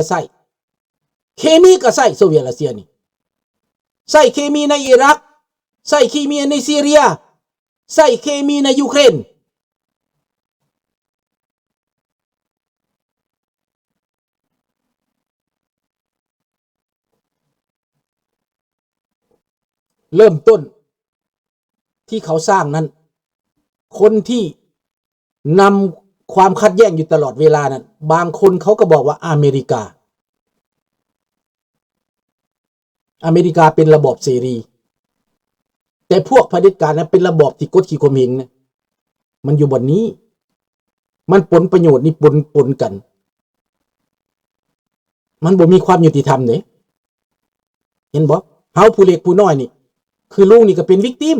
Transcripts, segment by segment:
ກໍໃຊ້ ເຄມີກໍໃຊ້ ໂຊວຽດຣັດເຊຍນີ້ ໃຊ້ເຄມີໃນອີຣັກ ໃຊ້ເຄມີໃນຊີເຣຍ ໃຊ້ເຄມີໃນຢູເຄຣນ. ເລີ່ມຕົ້ນທີ່ເຂົາສ້າງນັ້ນ ຄົນທີ່ນຳຄວາມຂັດແຍ້ງຢູ່ຕະຫຼອດເວລານັ້ນ ບາງຄົນເຂົາກໍບອກວ່າອາເມລິກາ ອາເມລິກາເປັນລະບອບເສລີ ແຕ່ພວກຜະເດັດການນະເປັນລະບອບທີ່ກົດຂີ່ຂົ່ມເຫງນະ ມັນຢູ່ບ່ອນນີ້ ມັນຜົນປະໂຫຍດນີ້ປົນ ປົນກັນ ມັນບໍ່ມີຄວາມຍຸຕິທຳເດ້ ເຫັນບໍ່? ເຮົາຜູ້ເລັກຜູ້ນ້ອຍນີ້ ຄືລຸງນີ້ກໍເປັນວິກຕິມ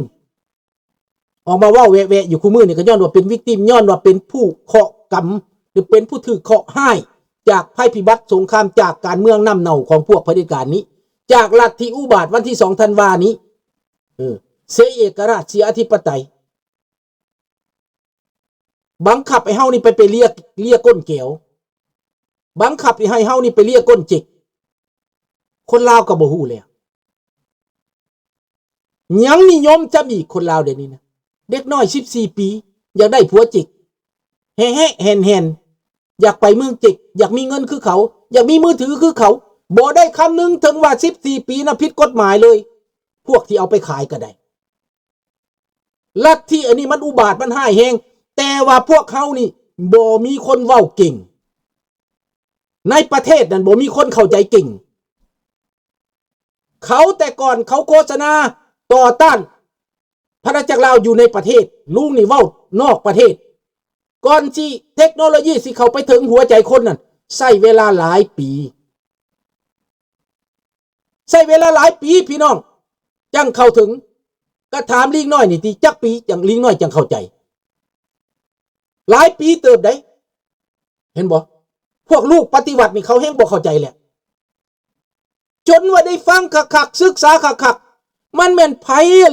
ອອກມາເວົ້າແວະໆຢູ່ຄູ່ມື້ນີ້ ກໍຍ້ອນວ່າເປັນວິກຕິມ ຍ້ອນວ່າເປັນຜູ້ເຄາະກຳ ຫຼືເປັນຜູ້ຖືກເຄາະຮ້າຍຈາກໄພພິບັດສົງຄາມ ຈາກການເມືອງນ້ຳເນົ່າຂອງພວກຜະເດັດການນີ້ ຈາກລັດທິອຸບາດວັນທີສອງທັນວານີ້ ເອີ ເສຍເອກະລາດ ເສຍອະທິປະໄຕ ບັງຄັບໃຫ້ເຮົານີ້ໄປ ໄປເລຍ ເລຍກົ້ນແກວ ບັງຄັບໃຫ້ເຮົານີ້ໄປເລຍກົ້ນເຈັກ ຄົນລາວກໍບໍ່ຮູ້ແລ້ວ ຍັງນິຍົມຈຳອີກ ຄົນລາວດຽວນີ້ນະ ເດັກນ້ອຍສິບສີ່ປີ ຢາກໄດ້ຜົວເຈັກ ແຮະໆແຫ່ນໆ ຢາກໄປເມືອງເຈັກ ຢາກມີເງິນຄືເຂົາ ຢາກມີມືຖືຄືເຂົາ ບໍ່ໄດ້ຄຳນຶງເຖິງວ່າສິບສີ່ປີນະຜິດກົດໝາຍເລີຍ ພວກທີ່ເອົາໄປຂາຍກໍໄດ້. ລັດທິອັນນີ້ມັນອຸບາດ ມັນຮ້າຍແຮງ ແຕ່ວ່າພວກເຮົານີ້ບໍ່ມີຄົນເວົ້າເກັ່ງ ໃນປະເທດນັ້ນບໍ່ມີຄົນເຂົ້າໃຈເກັ່ງ ເຂົາແຕ່ກ່ອນເຂົາໂຄສະນາຕໍ່ຕ້ານພະນາຈັກລາວຢູ່ໃນປະເທດ ລຸງນີ້ເວົ້ານອກປະເທດ ກ່ອນຊິເຕັກໂນໂລຢີຊິເຂົ້າໄປເຖິງຫົວໃຈຄົນນັ້ນ ໃຊ້ເວລາຫຼາຍປີ ໃຊ້ເວລາຫຼາຍປີພີ່ນ້ອງ ຈັ່ງເຂົ້າເຖິງ ກະຖາມລີງນ້ອຍນີ້ຕິ ຈັກປີຈັ່ງ ລີງນ້ອຍຈັ່ງເຂົ້າໃຈ ຫຼາຍປີເຕີບໃດ ເຫັນບໍ່? ພວກລູກປະຕິວັດນີ້ເຂົາແຮງບໍ່ເຂົ້າໃຈແຫຼະ ຈົນວ່າໄດ້ຟັງຄັກໆ ສຶກສາຄັກໆ ມັນແມ່ນໃຜ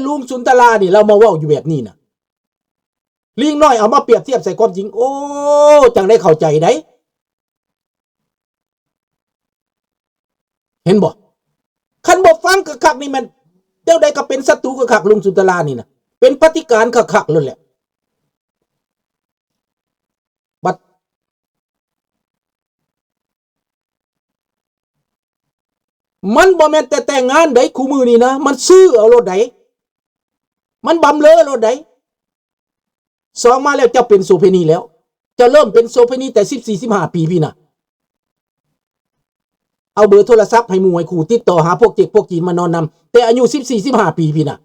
ລຸງສຸນຕະລານີ້ ລາວມາເວົ້າຢູ່ແບບນີ້ນະ ລີງນ້ອຍເອົາມາປຽບທຽບໃສ່ຄວາມຈິງ ໂອ້ ຈັ່ງໄດ້ເຂົ້າໃຈໃດ ເຫັນບໍ່? ຄັນບໍ່ຟັງຄັກໆນີ້ແມ່ນແນວໃດກໍເປັນສັດຕູຄັກໆ ລຸງສຸນຕະລານີ້ນະ ເປັນປະຕິການຄັກໆໂລດແຫຼະ ບັດ ມັນບໍ່ແມ່ນແຕ່ແຕ່ງງານໃດ ຄູ່ມື້ນີ້ນະ ມັນຊື້ເອົາໂລດໃດ ມັນບຳເລີໂລດໃດ ສອງມາແລ້ວ ເຈົ້າເປັນໂສເພນີແລ້ວ ເຈົ້າເລີ່ມເປັນໂສເພນີແຕ່ສິບສີ່ ສິບຫ້າປີພີ້ນະ ເອົາເບີໂທລະສັບໃຫ້ໝູ່ໃຫ້ຄູ່ ຕິດຕໍ່ຫາພວກເຈັກພວກຈີນມານອນນຳ ແຕ່ອາຍຸສິບສີ່ ສິບຫ້າປີພີ້ນະ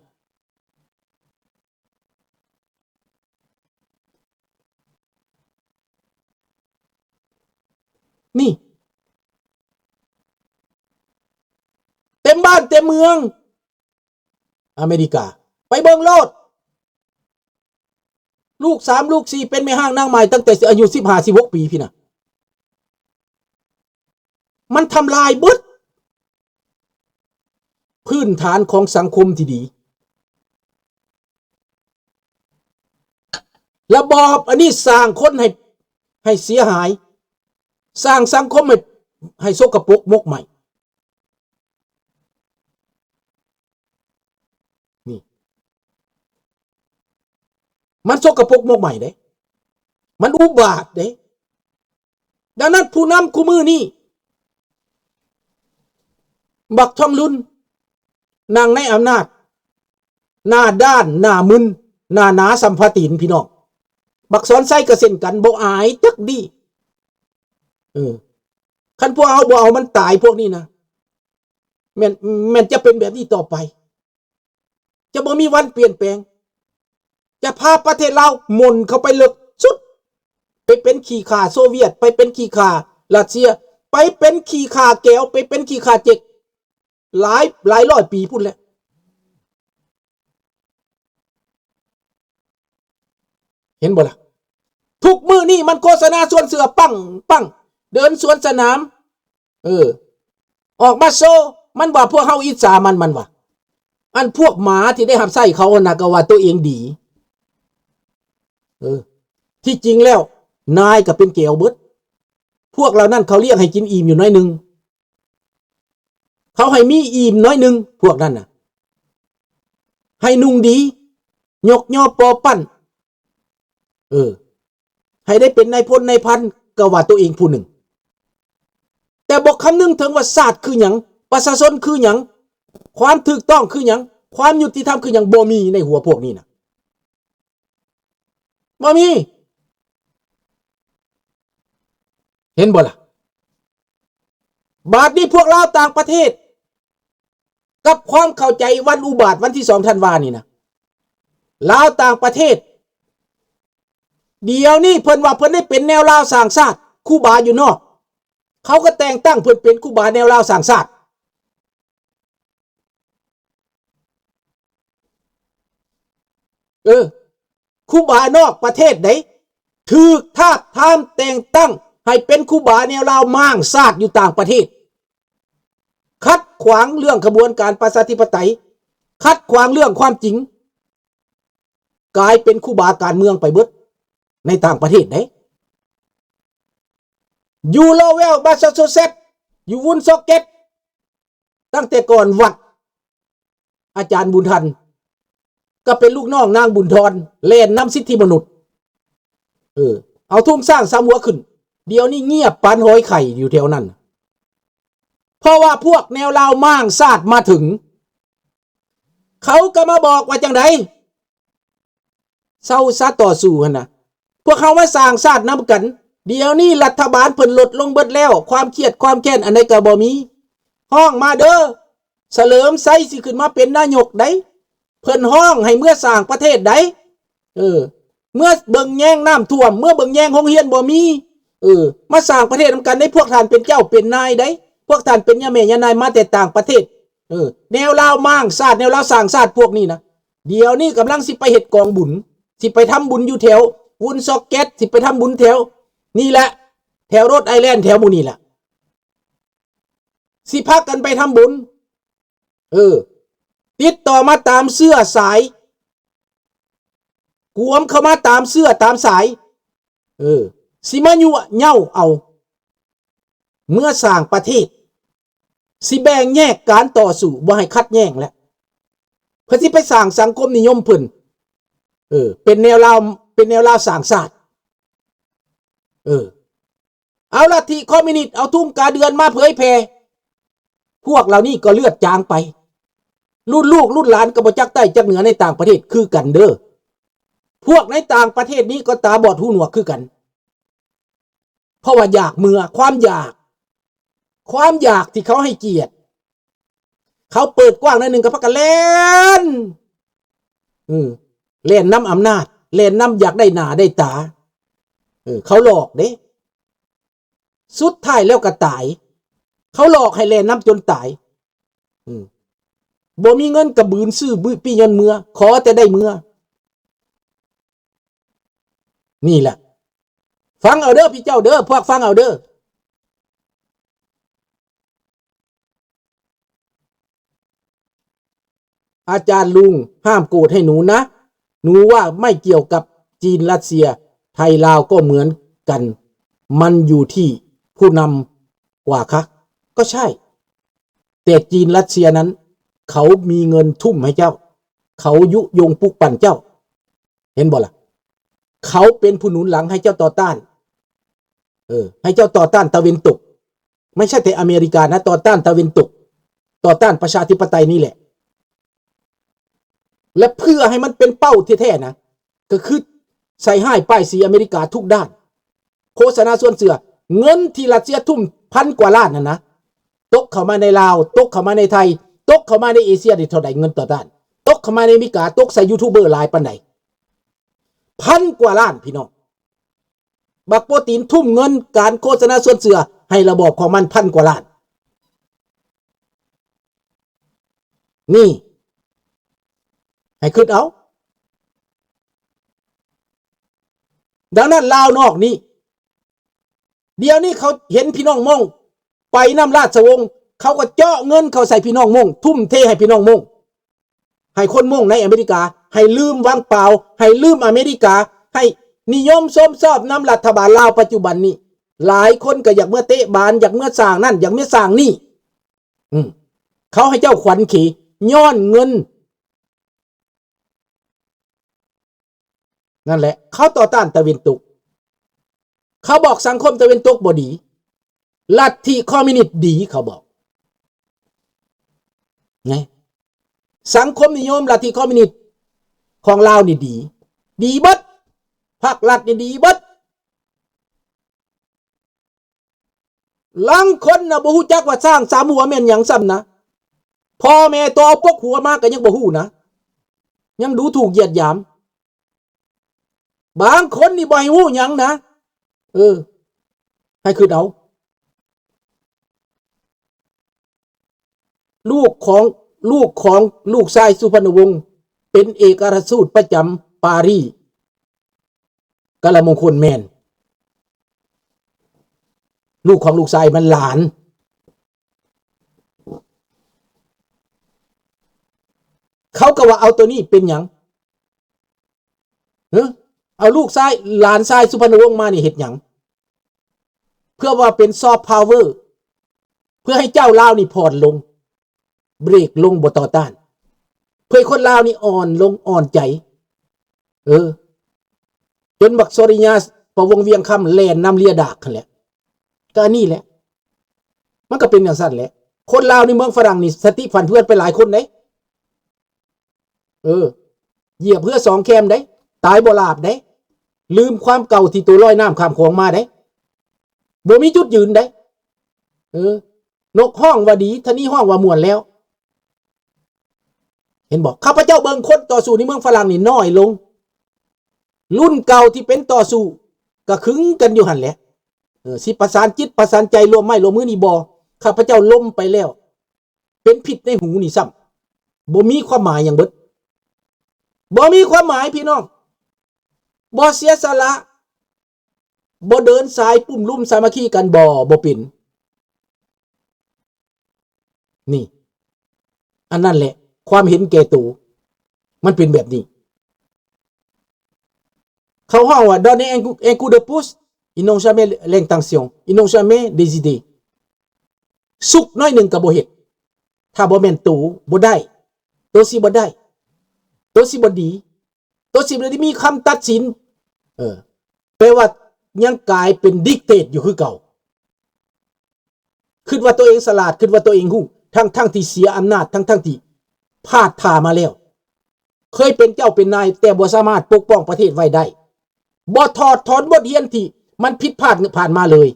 ນີ້ ເຕັມບ້ານເຕັມເມືອງ ອາເມລິກາ ໄປເບິ່ງໂລດ ລູກສາມລູກສີ່ເປັນແມ່ຮ້າງນາງໝ້າຍຕັ້ງແຕ່ອາຍຸສິບຫ້າ ສິບຫົກປີພີ້ນະ ມັນທຳລາຍເບິດພື້ນຖານຂອງສັງຄົມທີ່ດີ ລະບອບອັນນີ້ສ້າງຄົນໃຫ້ ໃຫ້ເສຍຫາຍ ສ້າງສັງຄົມໃຫ້ ໃຫ້ສົກກະປົກໝົກໄໝ້ ນີ້ ມັນສົກກະປົກໝົກໄໝ້ເດ້ ມັນອຸບາດເດ້ ດັ່ງນັ້ນຜູ້ນຳຄູ່ມື້ນີ້ ບັກທອງລຸນ ນັ່ງໃນອຳນາດ ໜ້າດ້ານ ໜ້າມຶນ ໜ້າໜາສ່ຳຝາຕີນ ພີ່ນ້ອງ ບັກສອນໄຊກໍເຊັ່ນກັນ ບໍ່ອາຍຈັກດີ້ ເອີ ຄັນພວກເຮົາບໍ່ເອົາມັນຕາຍພວກນີ້ນະ ແມ່ນ ແມ່ນຈະເປັນແບບນີ້ຕໍ່ໄປ ຈະບໍ່ມີວັນປ່ຽນແປງ ຈະພາປະເທດລາວໝົນເຂົ້າໄປເລິກສຸດ ໄປເປັນຂີ້ຂ້າໂຊວຽດ ໄປເປັນຂີ້ຂ້າຣັດເຊຍ ໄປເປັນຂີ້ຂ້າແກວ ໄປເປັນຂີ້ຂ້າເຈັກ ຫຼາຍ ຫຼາຍຮ້ອຍປີພຸ້ນແຫຼະ ເຫັນບໍ່ລະ? ທຸກມື້ນີ້ມັນໂຄສະນາຊວນເຊື່ອ ປັ້ງ ປັ້ງ ເດີນສວນສະໜາມ ເອີ ອອກມາໂຊ ມັນວ່າພວກເຮົາອິດສາມັນ ມັນວ່າ ອັນພວກໝາທີ່ໄດ້ຮັບໃຊ້ເຂົາຫັ້ນນະ ກໍວ່າໂຕເອງດີ ເອີ ທີ່ຈິງແລ້ວນາຍກໍເປັນແກວເບິດ ພວກເຫຼົ່ານັ້ນເຂົາລ້ຽງໃຫ້ກິນອີ່ມຢູ່ໜ້ອຍໜຶ່ງ, ເຂົາໃຫ້ມີອີ່ມໜ້ອຍໜຶ່ງ ພວກນັ້ນນະ, ໃຫ້ນຸ່ງດີ, ຍົກຍໍປໍປັ້ນ, ເອີ ໃຫ້ໄດ້ເປັນນາຍພົນນາຍພັນ ກໍວ່າຕົວເອງຜູ້ໜຶ່ງ, ແຕ່ບໍ່ຄຳນຶງເຖິງວ່າຊາດຄືຫຍັງ, ປະຊາຊົນຄືຫຍັງ, ຄວາມຖືກຕ້ອງຄືຫຍັງ, ຄວາມຍຸຕິທຳຄືຫຍັງ, ບໍ່ມີໃນຫົວພວກນີ້ນະ. ບໍ່ມີ. ເຫັນບໍ່ລະ? ບາດນີ້ພວກລາວຕ່າງປະເທດ ກັບຄວາມເຂົ້າໃຈວັນອຸບາດວັນທີສອງທັນວານີ້ນະ, ລາວຕ່າງປະເທດ ດຽວນີ້ເພິ່ນວ່າເພິ່ນໄດ້ເປັນແນວລາວສ້າງຊາດ, ຄູບາຢູ່ນອກ ເຂົາກໍແຕ່ງຕັ້ງເພິ່ນເປັນຄູບາແນວລາວສ້າງຊາດ. ເອີ ຄູບານອກປະເທດໃດ ຖືກທາບທາມແຕ່ງຕັ້ງໃຫ້ເປັນຄູບາແນວລາວມ້າງຊາດຢູ່ຕ່າງປະເທດ, ຂັດຂວາງເລື່ອງຂະບວນການປະຊາທິປະໄຕ, ຂັດຂວາງເລື່ອງຄວາມຈິງ, ກາຍເປັນຄູບາການເມືອງໄປເບິດໃນຕ່າງປະເທດໃດ. ຢູ່ໂລເວລ ມາສາຊູເຊັດ ຢູ່ວຸນຊັອກເກັດ ຕັ້ງແຕ່ກ່ອນວັດ ອາຈານບຸນທັນ ກໍເປັນລູກນ້ອງນາງບຸນທອນ ແລ່ນນຳສິດທິມະນຸດ ເອີ ເອົາທຸງຊ້າງສາມຫົວຂຶ້ນ. ດຽວນີ້ງຽບປານຫອຍໄຂ່ຢູ່ແຖວນັ້ນ ເພາະວ່າພວກແນວລາວມ້າງຊາດມາເຖິງ ເຂົາກໍມາບອກວ່າຈັ່ງໃດ? ເຊົາຊະຕໍ່ສູ້ຫັ້ນນະ, ພວກເຮົາມາສ້າງຊາດນຳກັນ. ດຽວນີ້ລັດຖະບານເພິ່ນລົດລົງເບິດແລ້ວ, ຄວາມຄຽດຄວາມແຄ້ນອັນໃດກໍບໍ່ມີ. ຮ້ອງມາເດີ, ສະເຫຼີມໄຊຊິຂຶ້ນມາເປັນນາຍົກໃດ໋. ເພິ່ນຮ້ອງໃຫ້ເມືອສ້າງປະເທດໃດ໋. ເອີ ເມືອເບິ່ງແຍງນ້ຳຖ້ວມ, ເມືອເບິ່ງແຍງໂຮງຮຽນບໍ່ມີ. ເອີ ມາສ້າງປະເທດນຳກັນໃດ໋. ພວກທ່ານເປັນເຈົ້າເປັນນາຍໃດ໋, ພວກທ່ານເປັນຍາແມ່ຍານາຍມາແຕ່ຕ່າງປະເທດ. ເອີ ແນວລາວມ້າງຊາດ, ແນວລາວສ້າງຊາດພວກນີ້ນະ, ດຽວນີ້ກຳລັງຊິໄປເຮັດກອງບຸນ, ຊິໄປທຳບຸນຢູ່ແຖວວຸນຊັອກເກັດ, ຊິໄປທຳບຸນແຖວນີ້ແຫຼະ, ແຖວໂຣດໄອແລນ, ແຖວໝູ່ນີ້ແຫຼະ, ຊິພາກັນໄປທຳບຸນ. ເອີ ຕິດຕໍ່ມາຕາມເຊື້ອສາຍ, ກວມເຂົ້າມາຕາມເຊື້ອຕາມສາຍ. ເອີ ຊິມາຍົວະເຍົາເອົາເມືອສ້າງປະເທດ, ຊິແບ່ງແຍກການຕໍ່ສູ້, ບໍ່ໃຫ້ຂັດແຍ່ງແລ້ວ. ເພິ່ນຊິໄປສ້າງສັງຄົມນິຍົມເພິ່ນ, ເອີ ເປັນແນວລາວ, ເປັນແນວລາວສ້າງຊາດ. ເອີ ເອົາລັດທິຄອມມິວນິດ, ເອົາທຸງກາເດືອນມາເຜີຍແຜ່, ພວກເຫຼົ່ານີ້ກໍເລືອດຈາງໄປ. ລຸ້ນລູກລຸ້ນຫຼານກໍບໍ່ຈັກໃຕ້ຈັກເໜືອໃນຕ່າງປະເທດຄືກັນເດີ. ພວກໃນຕ່າງປະເທດນີ້ກໍຕາບອດຫູໜວກຄືກັນ, ເພາະວ່າຢາກເມືອ, ຄວາມຢາກ, ຄວາມຢາກທີ່ເຂົາໃຫ້ກຽດ, ເຂົາເປີດກວ້າງໜ້ອຍໜຶ່ງກໍພາກັນແລ່ນ, ເອີ ແລ່ນນຳອຳນາດ, ແລ່ນນຳຢາກໄດ້ໜ້າໄດ້ຕາ. ເອີ ເຂົາຫຼອກເດ້. ສຸດທ້າຍແລ້ວກໍຕາຍ. ເຂົາຫຼອກໃຫ້ແລ່ນນຳຈົນຕາຍ. ອືມ ບໍ່ມີເງິນກະບືນຊື້ປີ້ຍົນເມືອ, ຂໍແຕ່ໄດ້ເມືອ. ນີ້ແຫຼະ. ຟັງເອົາເດີພີ່ເຈົ້າເດີ, ພວກຟັງເອົາເດີ. ອາຈານລຸງ ຫ້າມໂກດໃຫ້ໜູນະ. ໜູວ່າໄມ່ກ່ຽວກັບຈີນລັດເຊຍ, ໄທລາວກໍເໝືອນກັນ, ມັນຢູ່ທີ່ຜູ້ນຳກວ່າຄະ. ກໍໃຊ່, ແຕ່ຈີນລັດເຊຍນັ້ນ ເຂົາມີເງິນທຸ່ມໃຫ້ເຈົ້າ, ເຂົາຍຸຍົງປຸກປັ່ນເຈົ້າ. ເຫັນບໍ່ລະ? ເຂົາເປັນຜູ້ໜູນຫຼັງໃຫ້ເຈົ້າຕໍ່ຕ້ານ, ເອີ ໃຫ້ເຈົ້າຕໍ່ຕ້ານຕາເວັນຕົກ. ໄມ່ໃຊ່ແຕ່ອາເມລິການະ, ຕໍ່ຕ້ານຕາເວັນຕົກ, ຕໍ່ຕ້ານປະຊາທິປະໄຕນີ້ແຫຼະ. ແລະ ເພື່ອໃຫ້ມັນເປັນເປົ້າແທ້ໆນະ, ກໍຄືໃສ່ຮ້າຍປ້າຍສີອາເມລິກາທຸກດ້ານ. ໂຄສະນາຊວນເຊື່ອ, ເງິນທີ່ລັດເຊຍທຸ່ມພັນກວ່າລ້ານນັ້ນນະ, ຕົກເຂົ້າມາໃນລາວ, ຕົກເຂົ້າມາໃນໄທ, ຕົກເຂົ້າມາໃນເອເຊຍໄດ້ເທົ່າໃດເງິນຕໍ່ດ້ານ? ຕົກເຂົ້າມາໃນອາເມລິກາ, ຕົກໃສ່ຢູທູບເບີຫຼາຍປານໃດ? ພັນກວ່າລ້ານ, ພີ່ນ້ອງ. ບັກໂປຕີນທຸ່ມເງິນການໂຄສະນາຊວນເຊື່ອໃຫ້ລະບອບຂອງມັນພັນກວ່າລ້ານ. ນີ້ ໃຫ້ຄິດເອົາ. ດັ່ງນັ້ນລາວນອກນີ້, ດຽວນີ້ເຂົາເຫັນພີ່ນ້ອງມົ້ງໄປນຳລາຊະວົງ, ເຂົາກໍເຈາະເງິນເຂົ້າໃສ່ພີ່ນ້ອງມົ້ງ, ທຸ່ມເທໃຫ້ພີ່ນ້ອງມົ້ງ, ໃຫ້ຄົນມົ້ງໃນອາເມລິກາ ໃຫ້ລືມວັງປາວ, ໃຫ້ລືມອາເມລິກາ, ໃຫ້ນິຍົມຊົມຊອບນຳລັດຖະບານລາວປັດຈຸບັນນີ້. ຫຼາຍຄົນກໍຢາກເມືອເຕະບານ, ຢາກເມືອສ້າງນັ້ນ, ຢາກເມືອສ້າງນີ້. ອືມ ເຂົາໃຫ້ເຈົ້າຂວັນເຂຍ້ອນເງິນ. ນັ້ນແຫຼະ ເຂົາຕໍ່ຕ້ານຕາເວັນຕົກ. ເຂົາບອກສັງຄົມຕາເວັນຕົກບໍ່ດີ, ລັດທິຄອມມິວນິດດີ, ເຂົາບອກ. ໄງ? ສັງຄົມນິຍົມລັດທິຄອມມິວນິດຂອງລາວນີ້ດີ, ດີເບິດ. ພັກລັດນີ້ດີເບິດ. ລາງຄົນນະບໍ່ຮູ້ຈັກວ່າຊ້າງສາມຫົວແມ່ນຫຍັງຊ້ຳນະ. ພໍ່ແມ່ໂຕເອົາປົກຫົວມາກໍຍັງບໍ່ຮູ້ນະ, ຍັງດູຖູກຢຽດຫຍາມ. ບາງຄົນນີ້ບໍ່ໃຫ້ຮູ້ຫຍັງນະ. ເອີ ໃຫ້ຄິດເອົາ. ລູກຂອງ ລູກຂອງລູກຊາຍສຸພັນນະວົງ ເປັນເອກອັຄຣາຊທູດປະຈຳປາຣີ ກາລະມົງຄົນແມ່ນ. ລູກຂອງລູກຊາຍມັນຫຼານ. ເຂົາກໍວ່າເອົາໂຕນີ້ເປັນຫຍັງ? ເອີ ເອົາລູກຊາຍ ຫຼານຊາຍສຸພັນນະວົງມານີ້ເຮັດຫຍັງ? ເພື່ອວ່າເປັນຊອບພາວເວີ ເພື່ອໃຫ້ເຈົ້າລາວນີ້ຜ່ອນລົງ, ເບຣກລົງ, ບໍ່ຕໍ່ຕ້ານ, ເພື່ອໃຫ້ຄົນລາວນີ້ອ່ອນລົງ, ອ່ອນໃຈ. ເອີ ຈົນບັກສຸລິຍາ ປະວົງວຽງຄຳ ແລ່ນນຳເລຍດາກຫັ້ນແຫຼະ. ກໍອັນນີ້ແຫຼະ ມັນກໍເປັນຈັ່ງຊັ້ນແຫຼະ. ຄົນລາວໃນເມືອງຝຣັ່ງນີ້ ສະຕິຝັນເຟືອໄປຫຼາຍຄົນເດ້. ເອີ ຢຽບເຮືອສອງແຄມເດ້, ຕາຍບໍ່ຫຼາບເດ້, ລືມຄວາມເກົ່າທີ່ໂຕລອຍນ້ຳຂ້າມຂອງມາເດ້, ບໍ່ມີຈຸດຢືນເດ້. ເອີ ນົກຮ້ອງວ່າດີ, ທະນີຮ້ອງວ່າມ່ວນແລ້ວ. ເຫັນບໍ່? ຂ້າພະເຈົ້າເບິ່ງຄົນຕໍ່ສູ້ໃນເມືອງຝຣັ່ງນີ້ນ້ອຍລົງ. ລຸ້ນເກົ່າທີ່ເປັນຕໍ່ສູ້ກໍຄຶງກັນຢູ່ຫັ້ນແຫຼະ. ເອີ ຊິປະສານຈິດປະສານໃຈ ຮ່ວມໄມ້ຮ່ວມມືນີ້ບໍ່? ຂ້າພະເຈົ້າລົ້ມໄປແລ້ວ. ເປັນພິດໃນຫູນີ້ຊ້ຳ, ບໍ່ມີຄວາມໝາຍຫຍັງເບິດ, ບໍ່ມີຄວາມໝາຍພີ່ນ້ອງ, ບໍ່ເສຍສະຫຼະ, ບໍ່ເດີນສາຍປຸ້ມລຸມສາມັກຄີກັນ, ບໍ່, ບໍ່ເປັນ. ນີ້ ອັນນັ້ນແຫຼະ ຄວາມເຫັນແກ່ໂຕ ມັນເປັນແບບນີ້. ເຂົາຮ້ອງວ່າ donner un coup, un coup de pouce, ils n'ont jamais l'intention, ils n'ont jamais des idées. ສຸກໜ້ອຍໜຶ່ງກໍບໍ່ເຮັດ, ຖ້າບໍ່ແມ່ນໂຕບໍ່ໄດ້, ໂຕຊິບໍ່ໄດ້, ໂຕຊິບໍ່ດີ, ໂຕຊິບໍ່ໄດ້ມີຄຳຕັດສິນ. ເອີ ແປວ່າຍັງກາຍເປັນດິກເຕດຢູ່ຄືເກົ່າ. ຄິດວ່າຕົວເອງສະຫຼາດ, ຄິດວ່າຕົວເອງຮູ້, ທັງໆທີ່ເສຍອຳນາດ, ທັງໆທີ່ພາດທ່າມາແລ້ວ, ເຄີຍເປັນເຈົ້າເປັນນາຍ, ແຕ່ບໍ່ສາມາດປົກປ້ອງປະເທດໄວ້ໄດ້, ບໍ່ຖອດຖອນບົດຮຽນທີ່ມັນຜິດພາດຜ່ານມາເລີຍ.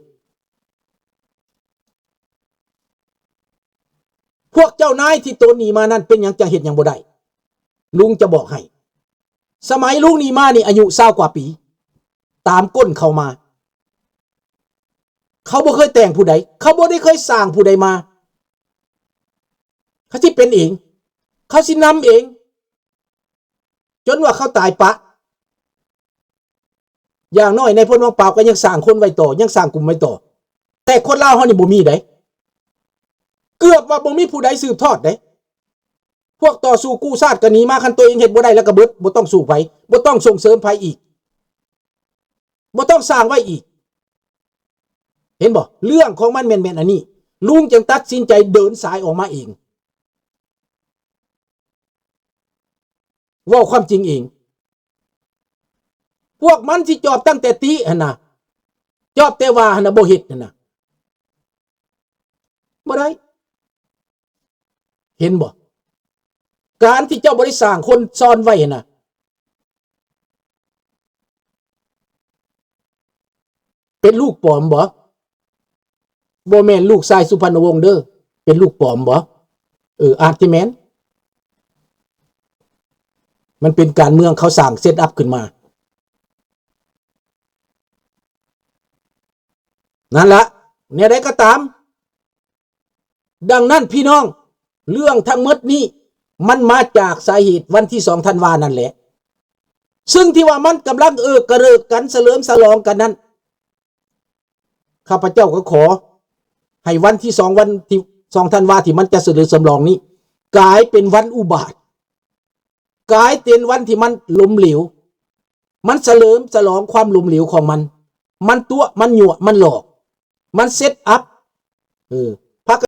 ພວກເຈົ້ານາຍທີ່ໂຕນໜີມານັ້ນ ເປັນຫຍັງຈັ່ງເຮັດຫຍັງບໍ່ໄດ້? ລຸງຈະບອກໃຫ້, ສະໄໝລຸງໜີມານີ້ອາຍຸຊາວກວ່າປີ, ຕາມກົ້ນເຂົາມາ. ເຂົາບໍ່ເຄີຍແຕ່ງຜູ້ໃດ, ເຂົາບໍ່ໄດ້ເຄີຍສ້າງຜູ້ໃດມາ. ເຂົາຊິເປັນເອງ, ເຂົາຊິນຳເອງ, ຈົນວ່າເຂົາຕາຍປະ. ຢ່າງໜ້ອຍນາຍພົນວັງປາວກໍຍັງສ້າງຄົນໄວ້ຕໍ່, ຍັງສ້າງກຸ່ມໄວ້ຕໍ່. ແຕ່ຄົນລາວເຮົານີ້ບໍ່ມີໃດ, ເກືອບວ່າບໍ່ມີຜູ້ໃດສືບທອດໃດ. ພວກຕໍ່ສູ້ກູ້ຊາດກໍໜີມາ, ຄັນຕົວເອງເຮັດບໍ່ໄດ້ແລ້ວກໍເບິດ, ບໍ່ຕ້ອງສູ້ໃຜ, ບໍ່ຕ້ອງສົ່ງເສີມໃຜອີກ, ບໍ່ຕ້ອງສ້າງໄວ້ອີກ. ເຫັນບໍ່? ເລື່ອງຂອງມັນແມ່ນ ແມ່ນອັນນີ້. ລຸງຈຶ່ງຕັດສິນໃຈເດີນສາຍອອກມາເອງ. ເວົ້າຄວາມຈິງເອງ. ພວກມັນຊິຈອບຕັ້ງແຕ່ຕິຫັ້ນນະ, ຈອບແຕ່ວ່າຫັ້ນນະ, ບໍ່ເຮັດຫັ້ນນະ, ບໍ່ໄດ້. ເຫັນບໍ່? ການທີ່ເຈົ້າບໍ່ໄດ້ສ້າງຄົນຊ້ອນໄວ້ຫັ້ນນະ, ເປັນລູກປອມບໍ? ບໍ່ແມ່ນລູກຊາຍສຸພັນນະວົງເດີ້, ເປັນລູກປອມບໍ? ເອີ ອາດຈະແມ່ນ. ມັນເປັນການເມືອງເຂົາສ້າງເຊັດອັບຂຶ້ນມາ. ນັ້ນລະ, ແນວໃດກໍຕາມ, ດັ່ງນັ້ນພີ່ນ້ອງ, ເລື່ອງທັງໝົດນີ້ ມັນມາຈາກສາເຫດວັນທີສອງທັນວານັ້ນແຫຼະ. ຊຶ່ງທີ່ວ່າມັນກຳລັງເອີກກະເລິກກັນ, ສະເຫຼີມສະຫຼອງກັນນັ້ນ, ຂ້າພະເຈົ້າກໍຂໍໃຫ້ວັນທີສອງ, ວັນທີສອງທັນວາທີ່ມັນຈະສະເຫຼີມສະຫຼອງນີ້ ກາຍເປັນວັນອຸບາດ, ກາຍເປັນວັນທີ່ມັນລົ້ມເຫຼວ. ມັນສະເຫຼີມສະຫຼອງຄວາມລົ້ມເຫຼວຂອງມັນ. ມັນຕົວະ, ມັນຍົວະ, ມັນຫຼອກ. ມັນເຊັດອັບ ເອີ